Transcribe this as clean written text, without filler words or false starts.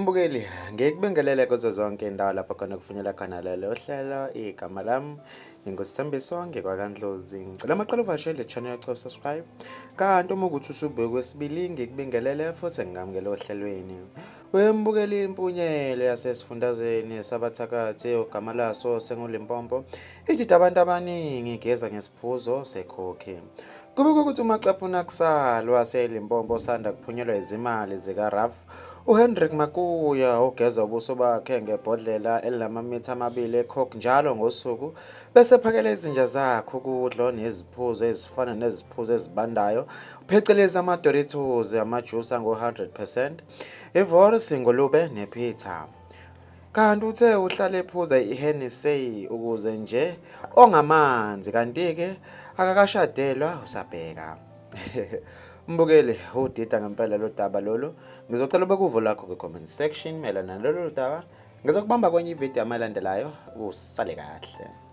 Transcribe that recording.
Mbukeli, ngikubingelele kuzo zonke indawo lapho khona kufunyela khona lelo hlelo. Igama lami nginguSithembiso ngikwaKaNdlozi. Ngicela amaqala uvakashele le channel yakho subscribe. Kanti uma ukuthi usubuye kwesibili ngikubingelele futhi ngingamukele ohlelweni. Wembukeli impunyele yasesifundazweni sabathakathi ogama laso senguLimpopo ithi abantu abaningi igeza ngesiphuzo sekhokhi. Kubikwa ukuthi uMacaphuna Kusalo waseLimpopo osanda kuphunyelwa izimali zikaRaf uHendrik Makuya ogeza ubuso bakhe ngebhodlela elinamamitha amabili eCoke njalo ngosuku bese ephakela izinja zakhe ukudla neziphuzo ezifana neziphuzo ezibandayo phecelezi ama-Doritos, amajusi angu-100 percent, i-wors, ingulube ne-pizza. Kanti uthe uhlale ephuza i-Hennessy ukuze nje ongamanzi kanti-ke akakashadelwa usabheka. Mbukeli udida ngempela lo daba lolu. Ngizocela ubeke uvo lwakho kwi-comment section mayelana nalolu daba. Ngizokubamba kwenye ividiyo amaylandelayo. Usale kahle.